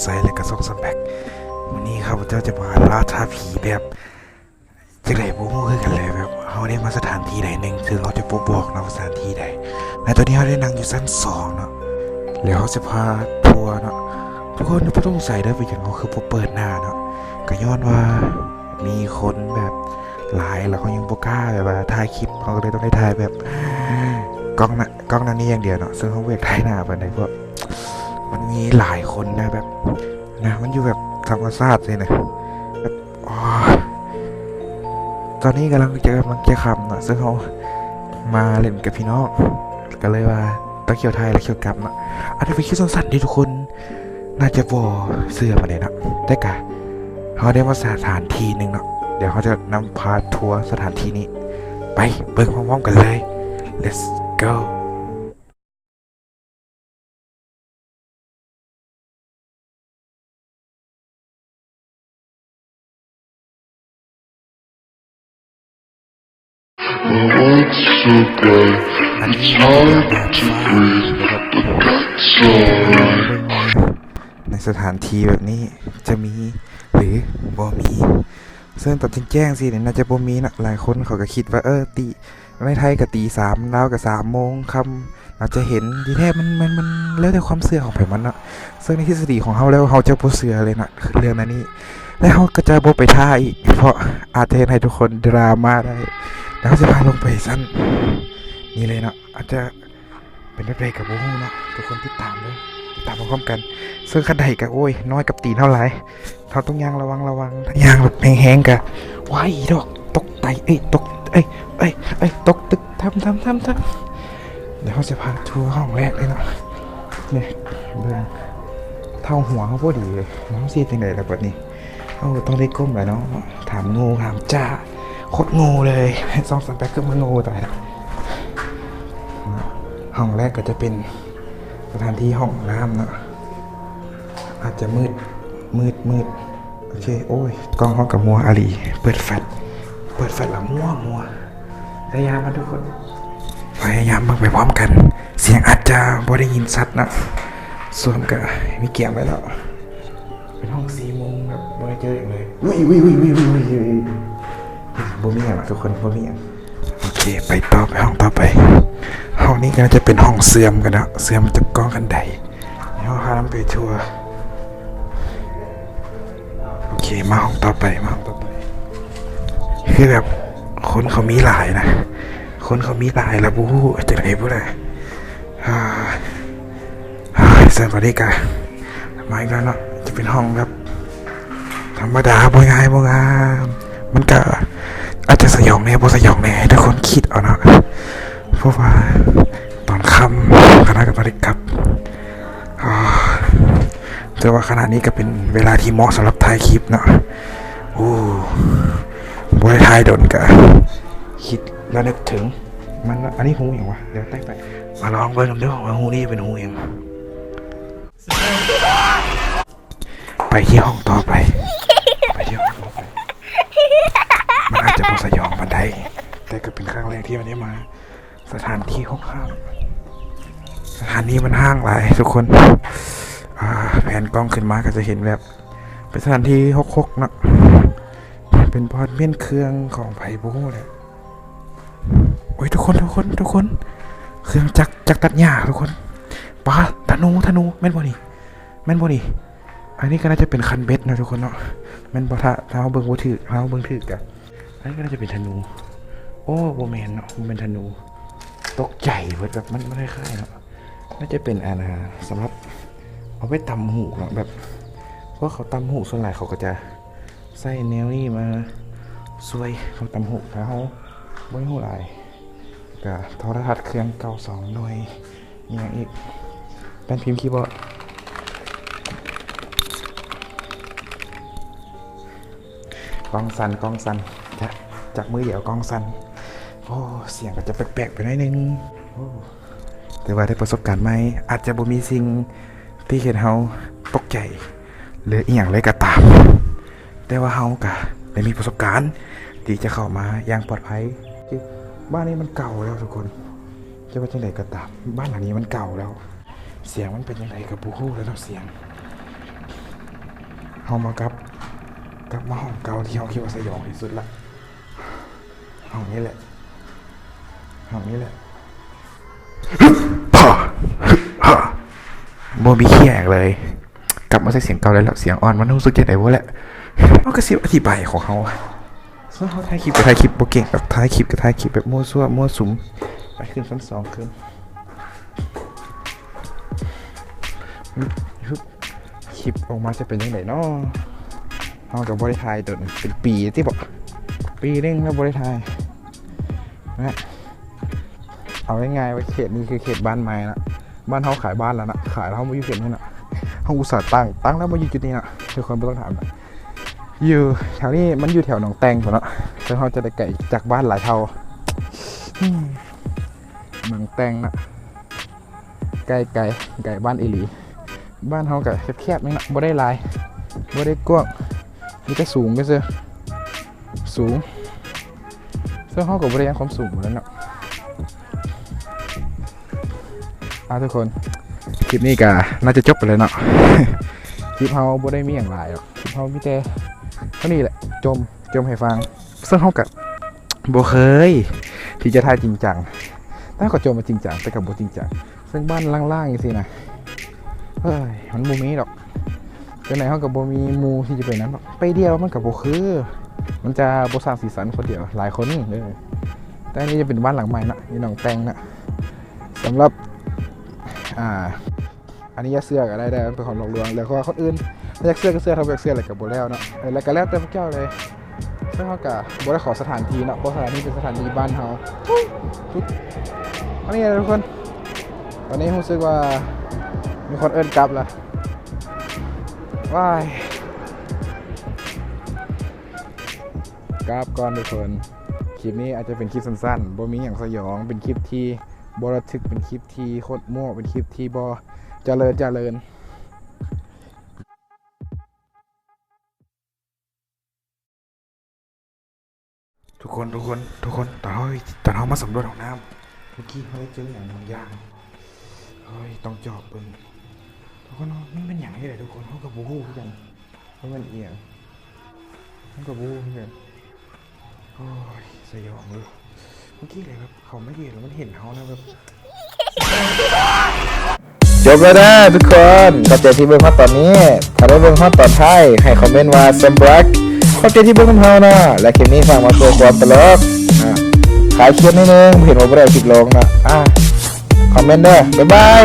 ໄຊ ແລະກະຊ່ອງ Soundpack. ມື້ນີ້ຂ້າພະເຈົ້າຈະມາລ່າທ້າຜີແບບ ຈັ່ງໃດບໍ່ຮູ້ຄືກັນເລີຍ ແບບເຮົາໄດ້ມາສະຖານທີ່ໃດໜຶ່ງ ເຊິ່ງເຮົາຈະບໍ່ບອກເນາະວ່າສະຖານທີ່ໃດ ແລະຕອນນີ້ເຮົາໄດ້ນັ່ງຢູ່ຊັ້ນສອງເນາະ ແລ້ວເຮົາຈະພາທົວເນາະ. ທຸກຄົນບໍ່ຕ້ອງສົງໄສເດີ ເປັນຫຍັງເຮົາຄືບໍ່ເປີດໜ້າເນາະ ກະຍ້ອນວ່າມີຄົນແບບຫຼາຍ ແລ້ວເຮົາຍັງບໍ່ກ້າແບບວ່າຖ່າຍຄລິບ ເຮົາກະເລີຍຕ້ອງໄດ້ຖ່າຍແບບກ້ອງໜ້າ ກ້ອງໜ້ານີ້ຢ່າງດຽວເນາະ ເຊິ່ງເຮົາບໍ່ຢາກຖ່າຍໜ້າປານໃດ ເພາະມັນມີຫຼາຍຄົນນະ ແບບນະ ມັນຢູ່ແບບທຳມະຊາດຊີ້ນະ ແບບ ອໍ ຕອນນີ້ກຳລັງຈະ ກຳລັງຈະຄ່ຳເນາະ ເຊິ່ງເຮົາມາຫຼິ້ນກັບພີ່ນ້ອງ ກະເລີຍວ່າຕ້ອງຂຽວຖ່າຍ ແລະຂຽວກັບເນາະ. ອາດຈະເປັນຄລິບສັ້ນໆເດ້ທຸກຄົນ ໜ້າຈະບໍ່ເຊື່ອປານໃດເນາະ ແຕ່ກະເຮົາໄດ້ມາສະຖານທີ່ໜຶ່ງເນາະ ດຽວເຮົາຈະນຳພາທົວສະຖານທີ່ນີ້ ໄປເບິ່ງພ້ອມໆກັນເລີຍ Let's go. ອັນນີ້ເປັນແບບຟ້າ ໃນສະຖານທີ່ແບບນີ້ຈະມີ ຫຼື ບໍ່ມີ ເຊິ່ງຕອນແຈ້ງໆຊີ້ນີ້ໜ້າຈະບໍ່ມີເນາະ. ຫຼາຍຄົນເຂົາກະຄິດວ່າ ເອີ ຕີ ໃນໄທກະຕີສາມ ລາວກະສາມໂມງຄ່ຳ ອາດຈະເຫັນ ທີ່ແທ້ມັນ ມັນ ມັນແລ້ວແຕ່ຄວາມເຊື່ອຂອງໃຜມັນເນາະ. ເຊິ່ງໃນທິດສະດີຂອງເຮົາແລ້ວ ເຮົາຈະບໍ່ເຊື່ອເລີຍເນາະເລື່ອງແນວນີ້ ແລະເຮົາກະຈະບໍ່ໄປຖ້າອີກ ເພາະອາດຈະເຮັດໃຫ້ທຸກຄົນດຣາມາໄດ້. ແລ້ວເຮົາຈະພາລົງໄປຊັ້ນນີ້ເລີຍເນາະ ອາດຈະ ເປັນແບບໃດກະບໍ່ຮູ້ເນາະ ທຸກຄົນຕິດຕາມເດີ ຕິດຕາມໄປພ້ອມກັນ. ເຊິ່ງຄັນໄດກະ ໂອ້ຍ ນ້ອຍກັບຕີນເຮົາຫຼາຍ ເຮົາຕ້ອງຍ່າງລະວັງ ລະວັງ ຖ້າຍ່າງແບບແຮງໆກະ ວ້າຍ ດອກ ຕົກໄຕ ເອີຍ ຕົກ ເອີຍ ເອີຍ ເອີຍ ຕົກຕຶກ ທຳ ທຳ ທຳ ທຳ. ດຽວເຮົາຈະພາທົວຫ້ອງແລກເລີຍເນາະ ນີ້ ເບິ່ງ ເທົ່າຫົວເຮົາພໍດີເລີຍ ເຮົາຊິເຮັດຈັ່ງໃດລະບາດນີ້? ເຮົາຕ້ອງໄດ້ກົ້ມແລ້ວເນາະ ຖາມໂງ່ ຖາມຈ້າ ໂຄດໂງ່ເລີຍ ສອງສາມແປັກຄືມາໂງ່ຕາຍ. ຫ້ອງແລກກະຈະເປັນສະຖານທີ່ຫ້ອງນ້ຳເນາະ ອາດຈະມືດ ມືດ ມືດ ໂອເຄ. ໂອ້ຍ ກ້ອງເຮົາກະມົວອີ່ຫຼີ ເປີດແຟລດ ເປີດແຟລດລະມົວ ມົວ. ພະຍາຍາມເນາະທຸກຄົນ ພະຍາຍາມເບິ່ງໄປພ້ອມກັນ ສຽງອາດຈະບໍ່ໄດ້ຍິນຊັດເນາະ ສວມກະມີກຽມໄວ້ແລ້ວ. ເປັນຫ້ອງສີ່ມຸມແບບບໍ່ໄດ້ເຈີຫຍັງເລີຍ ອຸ້ຍ ອຸ້ຍ ອຸ້ຍ ອຸ້ຍ ອຸ້ຍ ອຸ້ຍ ບໍ່ມີຫຍັງເນາະທຸກຄົນ ບໍ່ມີຫຍັງ. ໂອເຄ ໄປຕໍ່ ໄປຫ້ອງຕໍ່ໄປ ຫ້ອງນີ້ກະໜ້າຈະເປັນຫ້ອງເຊື່ອມກັນເນາະ ເຊື່ອມຈາກກ້ອງຄັນໄດ ໃຫ້ເຮົາພານຳໄປທົວ. ໂອເຄ ມາຫ້ອງຕໍ່ໄປ ມາຫ້ອງຕໍ່ໄປ ຄືແບບຄົນເຂົາມີຫຼາຍນະ ຄົນເຂົາມີຫຼາຍລະບໍ່ຮູ້ຈັ່ງໃດພຸ້ນລະ. ເຊິ່ງຕອນນີ້ກະມາອີກແລ້ວເນາະ ຈະເປັນຫ້ອງແບບທຳມະດາ ບໍ່ໃຫຍ່ ບໍ່ງາມ ມັນກະອາດຈະສະຫຍອງແດ່ ບໍ່ສະຫຍອງແດ່ ໃຫ້ທຸກຄົນຄິດເອົາເນາະ ເພາະວ່າຕອນຄ່ຳຄະນະກະຕ້ອງໄດ້ກັບ. ອ່າ ແຕ່ວ່າຂະນະນີ້ກະເປັນເວລາທີ່ເໝາະສຳລັບຖ່າຍຄລິບເນາະ. ໂອ້ ບໍ່ໄດ້ຖ່າຍດົນກະຄິດລະນຶກເຖິງມັນເນາະ. ອັນນີ້ຮູຫຍັງວະ? ດຽວແຕະໄປ ມາລອງເບິ່ງນຳເດີວ່າຮູນີ້ເປັນຮູຫຍັງ. ໄປທີ່ຫ້ອງຕໍ່ໄປ ໄປທີ່ຫ້ອງຕໍ່ໄປ. ມັນອາດຈະບໍ່ສະຫຍອງປານໃດ ແຕ່ກະເປັນຄັ້ງແລກທີ່ໄດ້ມາ ສະຖານທີ່ຮົກຮ້າງ ສະຖານທີ່ມັນຮ້າງຫຼາຍທຸກຄົນ. ອ່າ ແພນກ້ອງຂຶ້ນມາກະຈະເຫັນແບບເປັນສະຖານທີ່ຮົກໆເນາະ ເປັນບ່ອນມ້ຽນເຄື່ອງຂອງໃຜບໍ່ຮູ້ແຫຼະ. ໂອ້ຍ ທຸກຄົນ ທຸກຄົນ ທຸກຄົນ ເຄື່ອງຈັກ ຈັກຕັດຫຍ້າທຸກຄົນ. ປາ ທະນູ ທະນູ ແມ່ນບໍ່ນີ້? ແມ່ນບໍ່ນີ້? ອັນນີ້ກະໜ້າຈະເປັນຄັນເບັດເນາະທຸກຄົນເນາະ ແມ່ນບໍ່? ຖ້າ ຖ້າເຮົາເບິ່ງບໍ່ຖືກ ຖ້າເຮົາເບິ່ງຖືກກະ ອັນນີ້ກະໜ້າຈະເປັນທະນູ. ໂອ້ ບໍ່ແມ່ນເນາະ ບໍ່ແມ່ນທະນູ. ຕົກໃຈເບິດ ແບບມັນ ມັນຄ້າຍໆເນາະ ໜ້າຈະເປັນ ອັນ ສຳລັບເອົາໄວ້ຕຳຫູກເນາະ ແບບພວກເຂົາຕຳຫູກສ່ວນຫຼາຍເຂົາກະຈະໃຊ້ແນວນີ້ມາຊ່ວຍເຮົາຕຳຫູກ ຖ້າເຮົາບໍ່ຮູ້ຫຼາຍ. ກະໂທລະທັດເຄື່ອງເກົ່າສອງໜ່ວຍ. ມີຫຍັງອີກ? ແປ້ນພິມຄີບອດ. ກ້ອງສັ່ນ ກ້ອງສັ່ນ ຈາກ ຈາກມືດຽວກ້ອງສັ່ນ. ໂອ້ ສຽງກະຈະແປກໆໄປໜ້ອຍໜຶ່ງ. ໂອ້ ແຕ່ວ່າໄດ້ປະສົບການໃໝ່ ອາດຈະບໍ່ມີສິ່ງທີ່ເຮັດເຮົາຕົກໃຈ ຫຼື ອີ່ຫຍັງເລີຍກະຕາມ ແຕ່ວ່າເຮົາກະໄດ້ມີປະສົບການທີ່ຈະເຂົ້າມາຢ່າງປອດໄພ. ບ້ານນີ້ມັນເກົ່າແລ້ວທຸກຄົນ ຈະວ່າຈັ່ງໃດກະຕາມ ບ້ານຫຼັງນີ້ມັນເກົ່າແລ້ວ. ສຽງມັນເປັນຈັ່ງໃດກະບໍ່ຮູ້ແລ້ວເນາະ ສຽງ ເຮົາມາກັບ ກັບມາຫ້ອງເກົ່າທີ່ເຮົາຄິດວ່າສະຫຍອງທີ່ສຸດລະ. ຫ້ອງນີ້ແຫຼະ ຫ້ອງນີ້ແຫຼະ. ບໍ່ມີເຄຍຫຍັງເລີຍ. ກັບມາໃສ່ສຽງເກົ່າໄດ້ແລ້ວ. ສຽງອ່ອນມັນຮູ້ສຶກຈັ່ງໃດບໍ່ແຫຼະ. ເຮົາກໍຊິອະທິບາຍຂອງເຮົາ. ສ່ວນເຮົາຖ່າຍຄລິບກໍຖ່າຍຄລິບບໍ່ເກັ່ງດອກ. ຖ່າຍຄລິບກໍຖ່າຍຄລິບແບບມົ້ວຊັ້ວມົ້ວສຸມ. ໄປຂຶ້ນຊັ້ນສອງຂຶ້ນ. ຄລິບອອກມາຈະເປັນຈັ່ງໃດເນາະ? ເຮົາກໍບໍ່ໄດ້ຖ່າຍດົນ ເປັນປີຕິບໍ? ປີໜຶ່ງແລ້ວບໍ່ໄດ້ຖ່າຍນະ. ເອົາງ່າຍໆວ່າເຂດນີ້ຄືເຂດບ້ານໃໝ່ນະ. ບ້ານເຮົາຂາຍບ້ານແລ້ວນະ. ຂາຍແລ້ວເຮົາມາຢູ່ເຂດນີ້ນະ. ເຮົາອຸດສ່າຕັ້ງ ຕັ້ງແລ້ວມາຢູ່ຈຸດນີ້ນະ. ທຸກຄົນບໍ່ຕ້ອງຖາມນະ. ຢູ່ແຖວນີ້ ມັນຢູ່ແຖວໜອງແຕ່ງພຸ້ນເນາະ. ເຊິ່ງເຮົາຈະໄດ້ໄກຈາກບ້ານຫຼາຍເທົ່າ. ໜອງແຕ່ງນະ. ໄກ ໄກ ໄກບ້ານອີ່ຫຼີ. ບ້ານເຮົາກໍແຄບໆ ນີ້ນະ ບໍ່ໄດ້ຫຼາຍ ບໍ່ໄດ້ກວ້າງ ມີແຕ່ສູງຊື່ໆ ສູງ. ເຊິ່ງເຮົາກໍບໍ່ໄດ້ຢ້ານຄວາມສູງປານນັ້ນເນາະ. ອ່າ ທຸກຄົນ ຄລິບນີ້ກໍໜ້າຈະຈົບໄປແລ້ວເນາະ. ຄລິບເຮົາບໍ່ໄດ້ມີຫຍັງຫຼາຍດອກ. ຄລິບເຮົາມີແຕ່ເທົ່ານີ້ແຫຼະ ຈົ່ມ ຈົ່ມໃຫ້ຟັງ. ເຊິ່ງເຮົາກໍ ບໍ່ເຄີຍທີ່ຈະຖ່າຍຈິງຈັງ. ແຕ່ກໍຈົ່ມວ່າຈິງຈັງ ແຕ່ກໍບໍ່ຈິງຈັງ. ເຊິ່ງບ້ານລ່າງໆ ຈັ່ງຊີ້ນະ ເອີຍ ມັນບໍ່ມີດອກ. ຈັ່ງໃດເຮົາກໍບໍ່ມີໝູ່ທີ່ຈະໄປນຳດອກ. ໄປດຽວມັນກໍບໍ່ຄື ມັນຈະບໍ່ສ້າງສີສັນຄົນດຽວ ຫຼາຍຄົນເດີ. ແຕ່ອັນນີ້ຈະເປັນບ້ານຫຼັງໃໝ່ນະ ຢູ່ໜອງແຕ່ງນະ. ສຳລັບ ອ່າ ອັນນີ້ຢ່າເຊື່ອກໍໄດ້ເດີ ເປັນຄວາມຫຼອກລວງ ແລ້ວກໍວ່າຄົນອື່ນ ຖ້າຢາກເຊື່ອກໍເຊື່ອ ຖ້າບໍ່ຢາກເຊື່ອແລ້ວກໍບໍ່ແລ້ວເນາະ. ເອີ ແລ້ວກໍແລ້ວແຕ່ພວກເຈົ້າເລີຍ. ເຊິ່ງເຮົາກໍບໍ່ໄດ້ຂໍສະຖານທີ່ເນາະ ເພາະສະຖານທີ່ເປັນສະຖານທີ່ບ້ານເຮົາ. ອັນນີ້ແຫຼະທຸກຄົນ ຕອນນີ້ຮູ້ສຶກວ່າມີຄົນເອີ້ນກັບລະ. ວ້າຍ ກັບກ່ອນທຸກຄົນ. ຄລິບນີ້ອາດຈະເປັນຄລິບສັ້ນໆ ບໍ່ມີຫຍັງສະຫຍອງ ເປັນຄລິບທີ່ບໍ່ລະທຶກ ເປັນຄລິບທີ່ໂຄດມົ້ວ ເປັນຄລິບທີ່ບໍ່ຈະເລີນຈະເລີນ. ທຸກຄົນ ທຸກຄົນ ທຸກຄົນ ຕອນເຮົາ ຕອນເຮົາມາສຳຫຼວດຫ້ອງນ້ຳ ເມື່ອກີ້ເຮົາໄດ້ເຈີຫຍັງບາງຢ່າງ. ເຮີ້ຍ ຕ້ອງຈອບເບິ່ງ ທຸກຄົນ. ມັນເປັນຫຍັງນີ້ແຫຼະທຸກຄົນ ເຮົາກໍບໍ່ຮູ້ຄືກັນວ່າແມ່ນອີ່ຫຍັງ ເຮົາກໍບໍ່ຮູ້ຄືກັນ. ໂອ້ຍ ສະຫຍອງເລີຍ. ເມື່ອກີ້ເລີຍແບບ ເຂົາມາຢືນແລ້ວມັນເຫັນເຮົານະ ແບບ ຈົບແລ້ວເດີທຸກຄົນ. ຂອບໃຈທີ່ເບິ່ງຮອດຕອນນີ້. ຖ້າໄດ້ເບິ່ງຮອດຕອນທ້າຍ ໃຫ້ຄອມເມັນວ່າ Sam Black. ຂອບໃຈທີ່ເບິ່ງນຳເຮົາເນາະ ແລະ ຄລິບນີ້ຝາກມາເພື່ອຄວາມຕະຫຼົກ. ອ່າ ຂາຍຄລິບໜ້ອຍໜຶ່ງ ເຫັນວ່າບໍ່ໄດ້ເອົາຄລິບລົງເນາະ. ອ່າ ຄອມເມັນເດີ. ບາຍບາຍ.